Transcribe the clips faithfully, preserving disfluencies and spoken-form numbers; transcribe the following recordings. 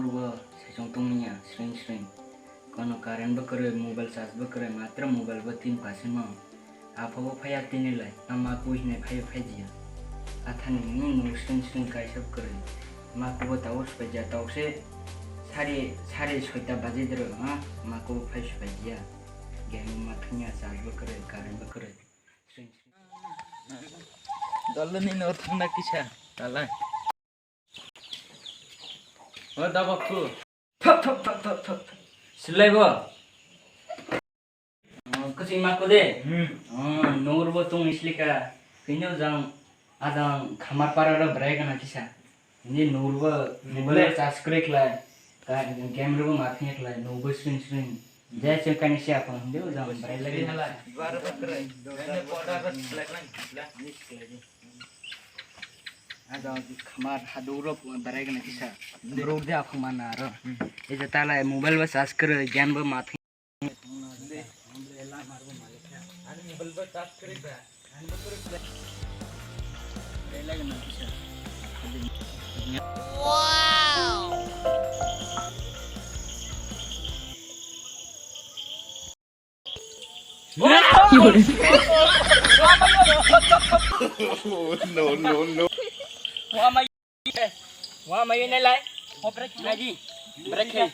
Bo saichung tongmanya sring sring. Kono current bo kwrwi, mobile charge bo kwrwi, matra mobile bo tin percent no. Apha bo phaiya tini lai, ama kui hinai phai phai jiya. Athani ni no sring sring kaisa kwrwi. Ma kubo tao supai jiya, tao se sari, sari soita baje dro, ha? Ma kubo phai supai jiya. Game ma thanya, charge bo kwrwi, current bo kwrwi. Sring sring. Dalani no thangna kisa, dalai. O da bakhu. Thop, thop, thop, thop, thop. Silai bo. Oh, kuching ma ko de. Hmm. Oh, nur bo tong islika. Kino jang ajang khamar para ro brai kana kisa. Ni nur bo, hmm, mobile charge kre khlai. Ka game ro ma phine khlai. Nur bo sring sring. Jai cheng kani sia phone de jang brai lagi. Bar bar kre. Ene poda ro khlai khlai. Ada khamar hadu ro berai gana kisa. Bro de aku mana ro. Ija tala mobile ba charge kere, game ba mat. Wow. No, no, no. Wa ma ye, wa ma ye nai lai. Nai di. Break khai.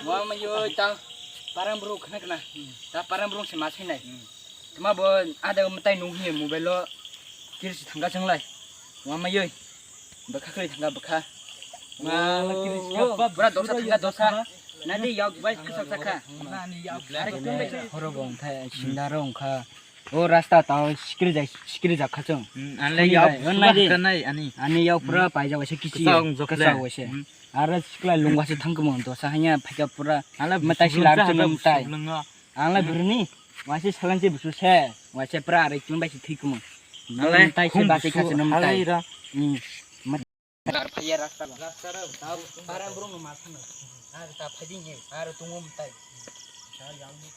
Wa ma ye ta. Parang bro khna khna. Ta parang bro se ma sai nai. Tma bo ada mtai nung hi mobile lo. Kir si thangka chang lai. Wa ma ye. Bwkha khwlai thangkha bwkha. Ma, oh, pura dosa thangkha dosa. Nadi yak bai kwchak chakha. Are kung bai. Horo bo wngthai sindaro wngkha. O rasta tao sikiri jai sikiri jak kha chwng. Hmm, anle yak nadi. Ani yak pura paijak waisa kisi. Kwchak wngjakle. Kwchak waisa. Hmm. Aro sikla lungwasa thangkha mo dosa hanya phaikha pura. Anle matai sila chwng matai. Anle bwrwini waisa salansi busu se waisa pura are chwng bai si thwikha mo. Anle tai se bati khasi nom tai. Hmm. Dar phaiya rasta ba. Rasta ra ta parang burung no ma thang. Ar ta phadi ne, ar tungo mtai. Ar yang ni.